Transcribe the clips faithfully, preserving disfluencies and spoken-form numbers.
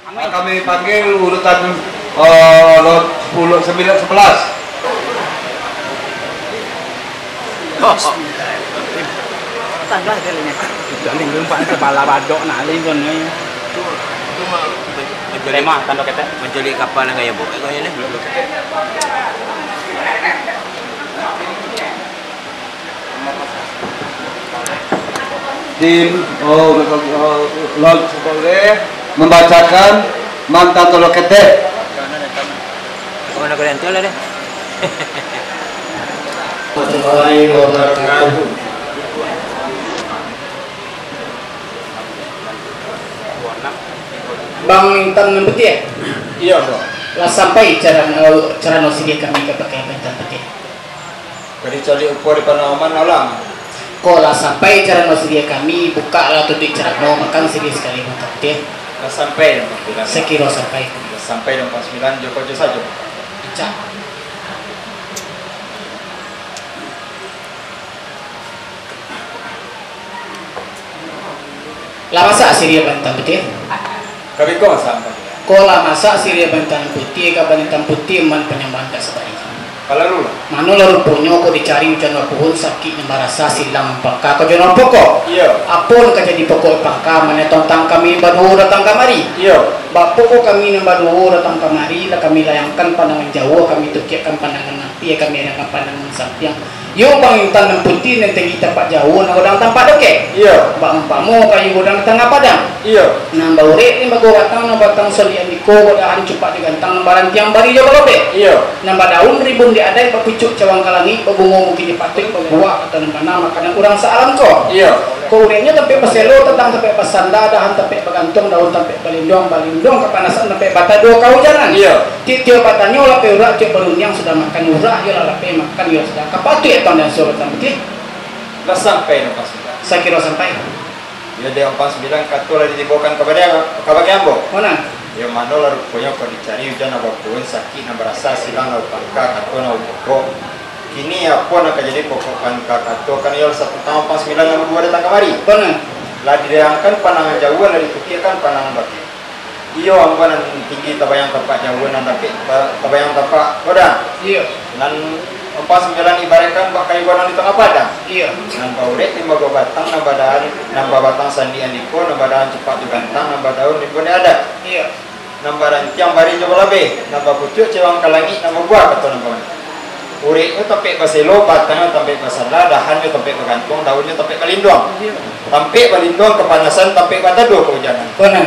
Kami panggil urutan, eh, lot sepuluh, sembilan, sebelas. Tambah kalinya. Udah lingkung paling kepala badok nak lingkung ni. Itu, itu mah mencari tema tando ketek. Mencari kapal yang kayak bokek kau ini. Tim, oh, oh, Lord boleh membacakan mantan tolok ketek. Mana kalian tu lah deh? Warahmatullahi wabarakatuh. Bang Intan Nan Putiah? Iyo, Bang. Lah sampai carano, carano siriah kami ka pakai Bang Intan Putiah? Kadi caliak upo di panaoman, Alam. Kok lah sampai carano siriah kami, bukaklah tutuik carano, makan siriah sakali, Bang Intan Putiah. Lah sampai, Bang Intan Putiah. Sakiro sampai. Lah sampai, Bang Intan Putiah, jo ko jo sajo. Picak. Lah masak siriah Bang Intan Putiah? Ka beko masak, Bang Intan Putiah. Kok lah masak siriah Bang Intan Putiah, ka Bang Intan Putiah man panyambahan ka sabari. Ka lalu lah. Mano lah ruponyo kok dicari ujan bapuhun, sakik nan barasa, silang nan pangka, ka jo nan pokok. Iyo. Apo nan ka jadi pokok pangka, mano tontang kami baduo datang kamari? Iyo. Bak apo kok kami nan baduo datang kamari, lah kami layangkan pandangan jauah, kami tukiakkan pandangan ampia, kami ayangkan pandangan sampiang. Yo, Bang Intan Nan Putiah, nan tinggi tampak jauah, nan godang tampak dakek. Iyo. Bak umpamo kayu godang di tangah padang. Iyo. Nan baurek limo batang, nan batang sandiak andiko, badahan cupak jo gantang, nan barantiang bari jo balobek. Iyo. Nan badaun rimbun di adaik, bapucuak cawang ka langik, babungo mungkin di patuik, babuah atau nan bana makanan urang sa-alam ko. Iyo. Kok ureknyo tampek baselo, tadang tampek basanda, dahan tampek bagantuang, daun tampek balinduang, balinduang kapanasan, tampek bataduo kaujanan. Iyo. Tiok-tiok batanyo lapeh urak, tiok barundiang sudah makan urak, iyo lah lapeh makan, iyo sudah. Ka patuik atau nan suruah Bang Intan Putiah? Lah sampai, Bang Intan Putiah. Sakiro sampai. Iyo, dek Bang Intan Putiah, kato lah ditibokan ka bake, ka bake ambo. Mano? Iyo, mano lah ruponyo kok dicari ujan nan bapuhun, sakik nan barasa, silang nan bapangka, kato nan bapokok. Kini apo nan ka jadi pokok pangka kato, kan iyo lah satontang Bang Intan Putiah nan baduo datang kamari. Mano? Lah dilayangkan pandangan jauah, lah ditukiakkan pandangan dakek. Iyo, ambo nan tinggi tabayang tampak jauah, nan dakek ta-, tabayang tampak godang. Iyo. Nan Bang Intan Putiah ibaraikkan bak kayu godang di tangah padang. Iyo. Nan baurek limo batang, nan badahan, nan babatang sandiak andiko, nan badahan cupak jo gantang, nan badaun rimbun di adaik. Iyo. Nan barantiang bari jo balobek, nan bapucuak cawang ka langik, nan babuah kato nan bana. Ureknyo tampek baselo, batangnyo tampek basanda, dahannyo tampek bagantuang, daunnyo tampek balinduang. Iyo. Tampek balinduang kapanasan, tampek bataduo kaujanan. Bana.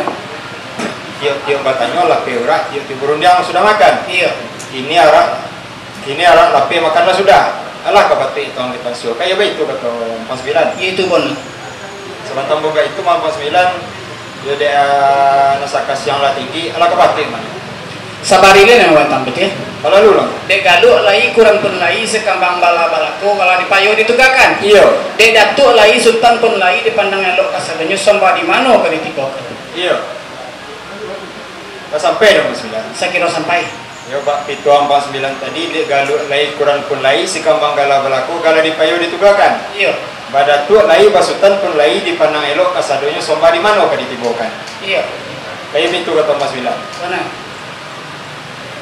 Tiok-tiok batanyo lapeh urak, tiok-tiok barundiang sudah makan. Iyo. Kini arak, kini arak lapeh makan lah sudah. Alah ka patuik tong di pansua. Kayo baitu kato Bang Intan Putiah. Iyo itu, Bang. Sabanta baitu, Bang Intan Putiah, yo dek, ah, nasaka siang lah tinggi, alah ka patuik mah. Sabari lai nan Bang Intan Putiah. Ka lalu lah. Dek galuak lai, kuran pun lai, sakambang bala-balako, kalau dipayo ditugakan. Iyo. Dek datuak lai, sutan pun lai, dipandang elok kasadonyo, sombah di mano ka ditibokan. Iyo. Lah sampai, Bang Intan Putiah? Sakiro sampai. Yo, bak pituah Bang Intan Putiah tadi, dek galuak lai, kuran pun lai, sakambang bala-balako, kalau dipayo ditugakan. Iyo. Badatuak lai, basutan pun lai, dipandang elok kasadonyo, sombah di mano ka ditibokan. Iyo. Kayo baitu kato Bang Intan Putiah. Bana.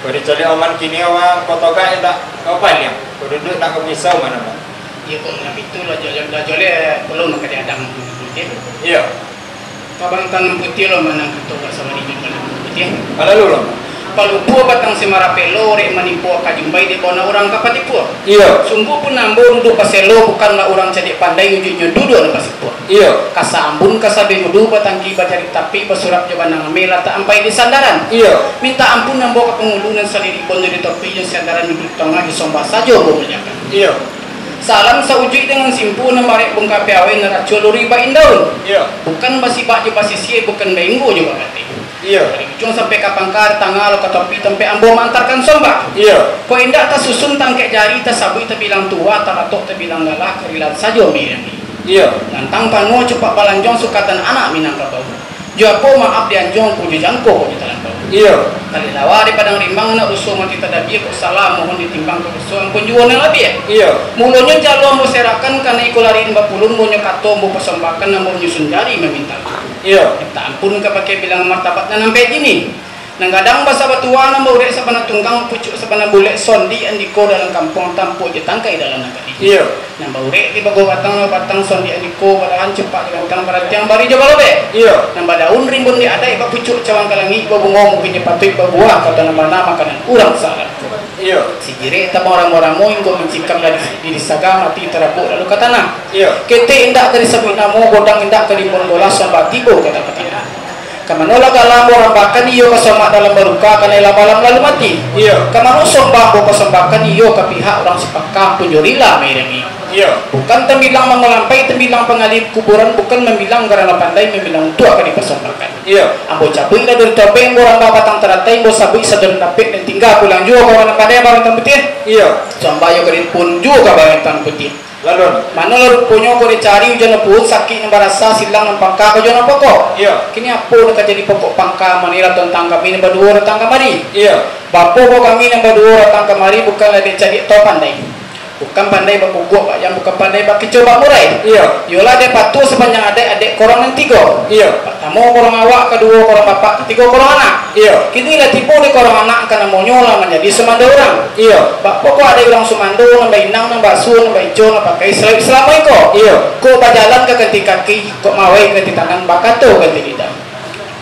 Kok dicaliak aman kini, aman kok togak indak ka paliang. Kok duduak indak ka misau mano, Bang. Iyo, kok nan itu lah, joleh, lah joleh, pulo nan ka diadang. Iyo. Ka Bang Intan Putiah lo manang kato bak sabari jo Bang Intan Putiah. Ka lalu lo. Palupo batang simarapelo, rek manimpo ka jumbai, dek bona urang ka patipua. Iyo. Sungguahpun ambo duduak baselo, bukanlah urang cadiak pandai, ujuiknyo duduak nan basipuak. Iyo. Kasa ambun, kasa binudu, batangki bajari tapik, basurap jo banang ameh, latak ampai di sandaran. Iyo. Mintak ampun ambo ka pangulu nan salirik bonyo di topi, jo sandaran duduak di tangah, jo sombah sajo ambo muliakan. Iyo. Salam saujuik dangan simpua, nan barek bungka piawai, nan racua luri baindaun. Iyo. Bukan basibak jo basisia, bukan bainggo jo bakateh. Iyo. Dari ujuang sampai ka pangka, tangah lo ka topi, tampek ambo maantakan sombah. Iyo. Kok indak tasusun tangkek jari, tasabuik tabilang tuah, talatok tabilang galah, karilan sajo mirangi. Iyo. Gantang panuah cupak balanjuang, sukatan anak Minangkabau. Jo apo maaf dianjuang, kok jo jangko, kok jo talampau. Iyo. Tali lawa di padang rimbang, anak ruso mati tadabia, kok salah mohon ditimbang, kok ruso ampun juo nan labiah. Iyo. Mulonyo jalo ambo serakan, kana iko lari nan bapulun, bonyo kato ambo pasombahkan, ambo manyusun jari maminta. Iyo. Minta ampun ka pakai bilang martabat nan ampek kini. Nan gadang basa batua, nan baurek sabana tunggang, pucuak sabana bulek, sondiak andiko dalam kampuang, tampuak jo tangkai dalam nagari. Iyo. Nan baurek di bago batang, batang sondiak andiko, badahan cupak di gantang, baratiang bari jo balobek. Iyo. Nan badaun rimbun di adaik, bapucuak cawang ka langik, babungo mungkin jo patuik, babuah kato nan bana, makanan urang salah. Iyo. Sijirek tabang ramo-ramo, inggo mancikam dari di saga, mati tarabuak lalu ka tanah. Iyo. Ketek indak ka disabuik namo, godang indak ka dibuang bolah, sombah tibo ka tanah. Ka mano lah galang ambo rambakan, iyo ka somak dalam baluka, kanai lah balam lalu mati. Iyo. Ka mano sombah ambo pasambahkan, iyo ka pihak urang sipangka, ampun jo rila mairingi. Iyo. Bukan tambilang mangolampai, tambilang pangali kuburan, bukan mambilang karano pandai, mambilang untuak ka dipasambahkan. Iyo. Ambo cabuik lah dari topeng, ambo rambah batang taratai, ambo sabuik sadon dapek, nan tingga pulang juo ka urang nan pandai, Bang Intan Putiah. Iyo. Sombah iyo ka dipun juo ka Bang Intan Putiah. Lalu? Mano lah ruponyo kok dicari, ujan nan puhun sakik nan barasa, silang nan pangka kojo nan pokok. Iyo. Kini apo nan ka jadi pokok pangka, manilah tantang kami nan baduo datang kamari. Iyo. Bapo kok kami nan baduo datang kamari, bukanlah dek cadiak atau pandai. Bukan pandai bakukuak bak jam, bukan pandai bakicau bamurai. Iyo. Iyolah dek patuah sapanjang adaik, adaik korong nan tigo. Iyo. Partamo korong awak, kaduo korong bapak, katigo korong anak. Iyo. Kini lah tibo di korong anak, ka namonyo lah manjadi sumando urang. Iyo. Bak pokok adaik urang sumando, nan bainang, nan baasuah, nan baico, nan pakai salawik salamo iko. Iyo. Kok bajalan ka kanti kaki, kok mawai kanti tangan, bakato kanti lidah.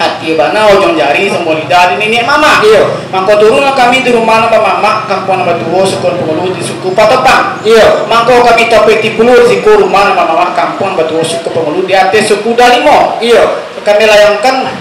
Ati bana ujuang jari, samo lidah di niniak mamak. Iyo. Mangko turunlah kami di rumah nan bamamak, kampuang nan batuo, suku nan pangulu, di suku Patopang. Iyo. Mangko kami topeti pulo di siko rumah nan bamamak, kampuang nan batuo, suku pangulu, di ateh suku Dalimo. Iyo. Kami layangkan,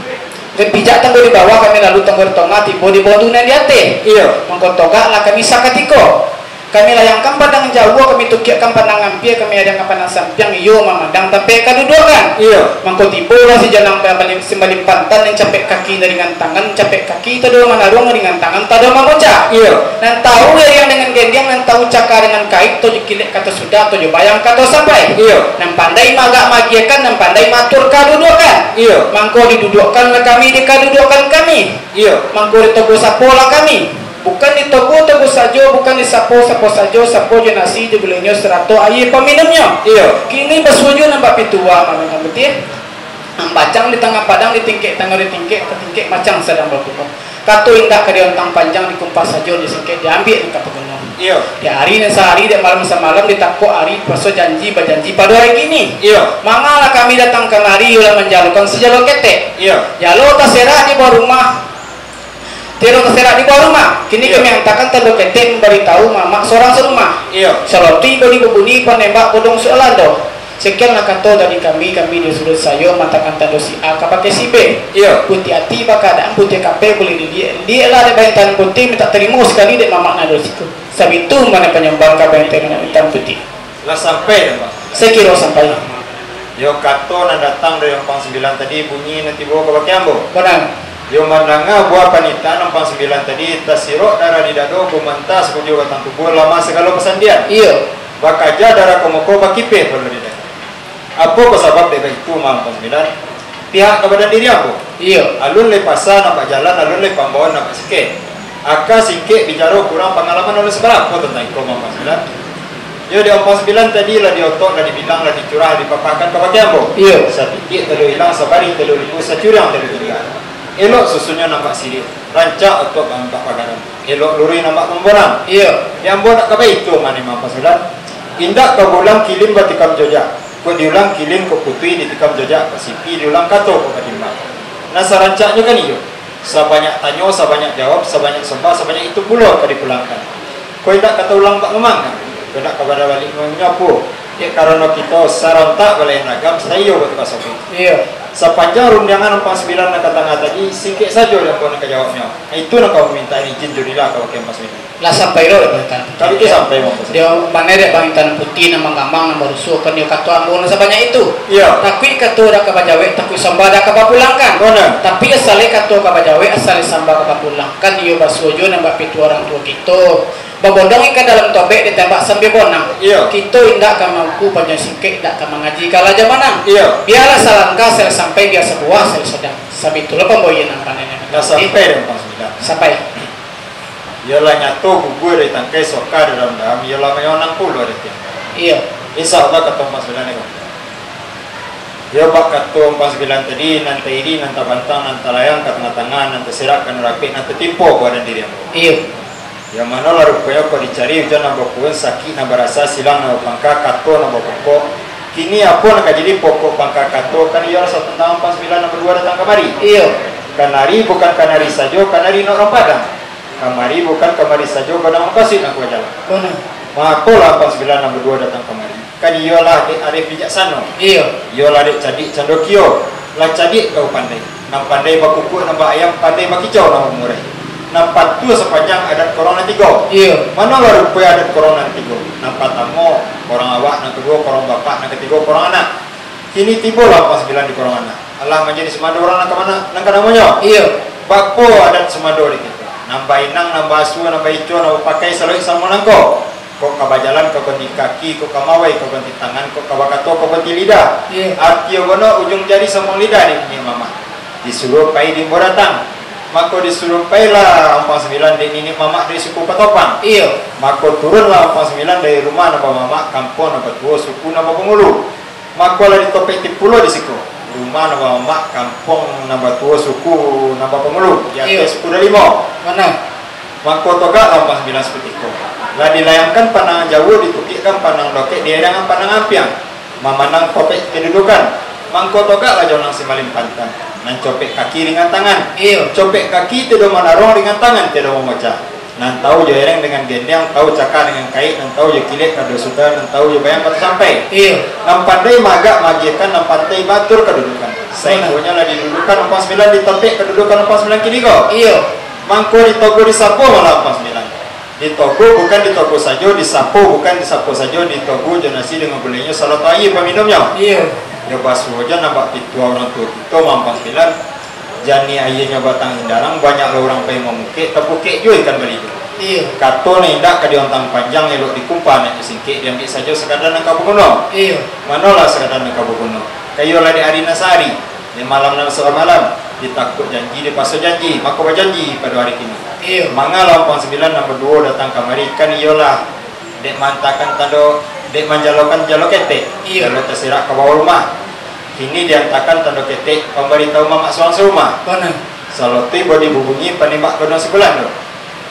pijak tanggo di bawah, kami lalu tanggo di tongah, tibo di bawah tu nan di ateh. Iyo. Mangko togaklah kami sakatiko. Kami layangkan pandang jauah, kami tukiakkan pandang ampia, kami adangkan pandang sampiang, iyo mamandang tampek kaduduakan. Iyo. Mangko tibolah si Janang Bali-, Simbalimpantan, nan capek kaki nan ringan tangan, capek kaki tado manaruang, ringan tangan tado mamuncak. Iyo. Nan tahu eriang dengan gendiang, nan tahu caka dengan kaik, tojo kilek kato sudah, tojo bayang kato sampai. Iyo. Nan pandai maagak maagiahkan, nan pandai maatur kaduduakan. Iyo. Mangko diduduakkanlah kami di kaduduakan kami. Iyo. Mangko ditogoh sapolah kami. Bukan ditogoh-togoh sajo, bukan disapo-sapo sajo, sapo jo nasi jo gulonyo sarato aia paminumnyo. Iyo. Kini basuo jo nan bak pituah, Bang Intan Putiah. Nan bacang di tangah padang, ditingkek tangah ditingkek, tatingkek macang sadang babuno. Kato indak ka diontang panjang, dikumpah sajo, disingkek, diambiak nan ka paguno. Iyo. Di ari nan sahari, di malam samalam, ditakok ari, paso janji, bajanji pado ari kini. Iyo. Mangalah kami datang kamari, ulah manjalokan sajalo ketek. Iyo. Jalo taserak di bawah rumah, Tiro taserak di bawah rumah. Kini Iyo. kami antakan tando ketek mambaritahu mamak sorang sarumah. Iyo. Saloti bodi babunyi, panembak bodong sualando. Sekianlah kato dari kami, kami disuruah sayo mantakan tando si A ka pakai si B. Iyo. Putiah ati bakaadaan putiah kapeh, buliah diliek-lieklah dek Bang Intan Putiah, mintak tarimo sakali dek mamak nan ado siko. Sabitu mano panyambahan ka Bang Intan Putiah. Lah sampai dah, Pak? Sakiro sampai. Yo, kato nan datang dari Ampang Sambilan tadi bunyi nan tibo kabake ambo. Bana. Yo mandanga buah panitahan Ampang Sambilan tadi, tasirok darah di dado, gumanta sakujua batang tubuah, lamah sagalo pasandian. Iyo. Bakaja darah ka muko, bakipeh palo di dado. Apo ko sabab dek baitu, Ampang Sambilan? Pihak ka badan diri ambo. Iyo. Alun lai pasa nampak jalan, alun lai pambawaan nampak singkek. Aka singkek bicaro kurang pangalaman alun sabarapo tantang iko, Ampang Sambilan. Yo, di Ampang Sambilan tadi lah diotok, lah dibilang, lah dicurah, lah dipapahkan kabake ambo. Iyo. Satitiak talua ilang, sabarih talua ribu, sacuriang talua tingga. Elok susunnyo nampak siriah, rancak otok baampak pagaran. Elok luruih nampak pambonan. Iyo. Di ambo nak ka baitu mah ni, Ampang Sambilan. Indak ka baulang kilin batikam jojak. Kok diulang kilin, kok putuih ditikam jojak, kok sipi diulang kato, kok batimbang. Nah, sarancaknyo kan iyo. Sabanyak tanyo, sabanyak jawab, sabanyak sombah, sabanyak itu pulo ka dipulangkan. Kok indak ka taulang bak mamangga, kok indak ka bada baliak manyapo, dek karano kito sarantak balain ragam, saiyo batuka sopo. Iyo. Sapanjang rundiangan Ampang Sambilan nan ka tangah tadi, singkek sajo dek ambo nan ka jawabnyo. Itu nan ka maminta izin jo rila kabake Ampang Sambilan. Lah sampai lo dek Bang Intan Putiah. Tapi tu sampai, Bang. Dio paneh dek Bang Intan Putiah nan manggamang, nan barusuah, kan dio kato ambo nan sabanyak itu. Iyo. Takuik kato dak ka bajawek, takuik sambah dak ka bapulangkan. Bana. Tapi asal kato ka bajawek, asal sambah ka bapulangkan, iyo basuo jo nan bak pituah urang tuo kito. Babondong ikan dalam tobek, ditembak sambia bonang. Iyo. Kito indak ka mampu panjang singkek, indak ka mangaji kalah jam anam. Iyo. Bialah salangkah sel sampai, bia sabuah sel sadang. Sabitulah pamboian nan paneh. Lah sampai dek Ampang Sambilan. Sampai. Iyolah nyato gugur dari tangkai, soka di dalam daham, iyolah manyonang pulo dari tiang. Iyo. Insya Allah, kato Ampang Sambilan ni, Bang. Yo, bak kato ampang sambilan tadi, nan tairi, nan tabantang, nan talayang ka tangah-tangah, nan tasirak ka nan rapek, nan tatimpo badan diri ambo. Iyo. Yang mano lah ruponyo kok dicari ujan nan bapuhun, sakik nan barasa, silang nan bapangka, kato nan bapokok. Kini apo nan ka jadi pokok pangka kato, kan iyolah satantang ampang sambilan nan baduo datang kamari. Iyo. Kanari bukan kanari sajo, kanari nak urang Padang. Kamari bukan kamari sajo, godang mukasuik nan ka bajalan. Bana. Mangko lah ampang sambilan nan baduo datang kamari. Kan iyolah dek arif bijaksano. Iyo. Iyolah dek cadiak candokio. Lah cadiak kau pandai. Nan pandai bakukuak nan baayam, pandai bakicau nan bamurai. Nan patuah sapanjang adat korong nan tigo. Iyo. Manolah rupo adat korong nan tigo? Nan patamo korong awak, nan kaduo korong bapak, nan katigo korong anak. Kini tibolah ampang sambilan di korong anak. Alah manjadi sumando urang nan ka mana, nan ka namonyo? Iyo. Bako adat sumando di kito? Nan bainang, nan baasuah, nan baico, nan bapakai saluik samo nangko. Kok ka bajalan ka gonti kaki, kok ka mawai ka gonti tangan, kok ka bakato ka gonti lidah. Iyo. Arti gono ujung jari sambung lidah dek niniak mamak. Disuruah pai diimbau datang. Mako disuruah pailah ampang sambilan dek niniak mamak dari suku Patopang. Iyo. Mako turunlah ampang sambilan dari rumah nan bamamak, kampuang nan batuo, suku nan bapangulu. Mako lah ditopek ti pulo di siko. Rumah nan bamamak, kampuang nan batuo, suku nan bapangulu, di ateh Iyo. Suku Dalimo. Bana. Mangko togaklah ampang sambilan sakutiko. Lah dilayangkan pandangan jauah, ditukikkan pandang dokek, diadangan pandang ampiang. Mamandang topek kadudukan. Mangko togaklah jo nan simalin pantang. Nan copek kaki ringan tangan. Iyo. Copek kaki tiado manarong, ringan tangan tiado mamocah. Nan tahu jo ereng dengan gendiang, tahu caka dengan kaik, nan tahu jo kilek kado sudah, nan tahu jo bayang kado sampai. Iyo. Nan pandai maagak maagiahkan, nan pantai baatur kadudukan. Sainggonyo lah didudukan ampang sambilan di topek kadudukan ampang sambilan kini ko. Iyo. Mangko ditogo disapo malah ampang sambilan. Ditogo bukan ditogo sajo, disapo bukan disapo sajo, ditogo jo nasi dengan gulenyo, sarato aia paminumnyo. Iyo. Yo basuo jo nan bak pituah urang tuo kito, ampang sambilan. Janiah aianyo batang indarang, banyak lo urang pai mamukek, tapukek juo ikan balijo. Iyo. Kato nan indak ka diontang panjang, elok dikumpa nak jo singkek, diambiak sajo sakadar nan ka baguno. Iyo. Manolah sakadar nan ka baguno? Ka iyolah di ari nan sahari, di malam nan samalam, ditakuik janji, dipaso janji, mako bajanji pado ari kini. Iyo. Mangalah ampang sambilan nan baduo datang kamari, kan iyolah dek maantakan tando, dek manjalokan jalo ketek, Iyo. Jalo tasirak ka bawah rumah. Kini diantakan tando ketek, pambaritahu mamak surang sarumah. Bana. Salotuih bodi bubunyi, panimbak godong sibulan tu.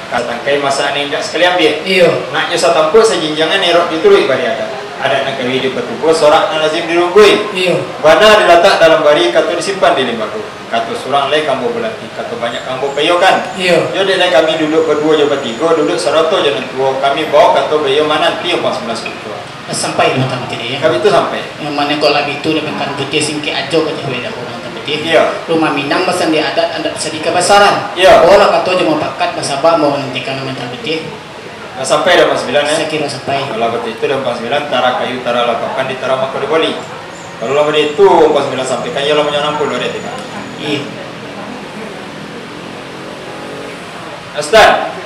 Ka tangkai masak nan indak sakali ambiak. Iyo. Nak nyo satampuak sajinjangan, erok dituruik bari adat. Adat nan kawih dipatubuah, sorak nan lazim dirunggui. Iyo. Bana dilatak dalam bari, kato disimpan di limbago. Kato surang lai ka ambo bulanti, kato banyak ka ambo paiyokan. Iyo. Yo dek lai kami duduak baduo jo batigo, duduak sarato jo nan tuo, kami bao kato baiyo mananti ampang sambilan sakutiko. Sampai lah Tan Putiah, yo? Kami tu sampai. Yang mano kok lah bitu di Tan Putiah, singkek ajo ka jawek dahulu Tan Putiah. Iyo. Rumah Minang basandia adat, adat sadi kabasaran. Iyo. Bao lah kato jo mupakat, basaba ambo manantikan Tan Putiah. Lah sampai dah ampang sambilan, eh? Sakiro sampai. Kalau baitu dah ampang sambilan, tara kayu, tara lapakan, ditara mako diboli. Kalau lah baitu, ampang sambilan sampaikan, iyolah manyanang pulo dek tingga. Iyo. Astan.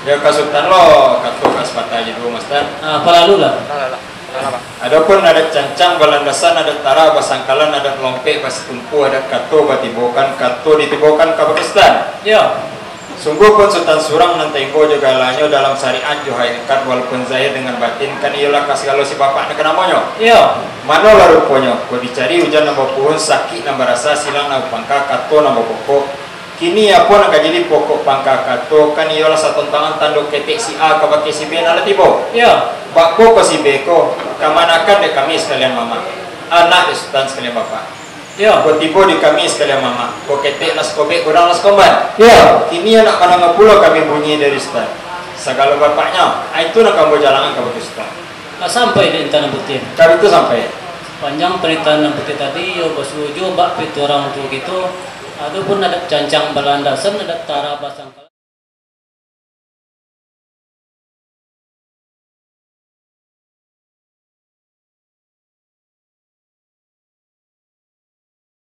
Yo, ka Sutan lo, kato ka sapatah ajo duo, Mas Tan. Ah, apo lalu lah? Adopun adat cancang balandasan, adat tara basangkalan, adat lompek basitumpu, adat kato batibokan, kato ditibokan ka Pakistan. Yo. Sungguahpun Sutan surang nan taimbau jo galanyo dalam syariat jo hakikat, walaupun zahir dengan batin, kan iyolah ka sagalo si bapak nan ka namonyo. Yo. Manolah ruponyo, kok dicari ujan nan bapuhun, sakik nan barasa, silang nan bapangka, kato nan bapokok. Kini apo nan ka jadi pokok pangka kato, kan iyolah satontongan tando ketek si A kabake si B nan lah tibo. Iyo. Bako ko si B ko, kamanakan dek kami sakalian mamak, anak dek Sutan sakalian bapak. Iyo. Ko tibo di kami sakalian mamak, ko ketek lah sakobek, godang lah sakomban. Iyo. Kini anak manangah pulo kami bunyi dari Sutan sagalo bapaknyo, a itu nan ka ambo jalangan kabake Sutan. Lah sampai dek Intan Nan Putiah? Kami tu sampai. Sapanjang parintah Nan Putiah tadi, iyo basuo juo bak pituah urang tuo kito, adopun adat cancang balandasan, adat tara basangkalan.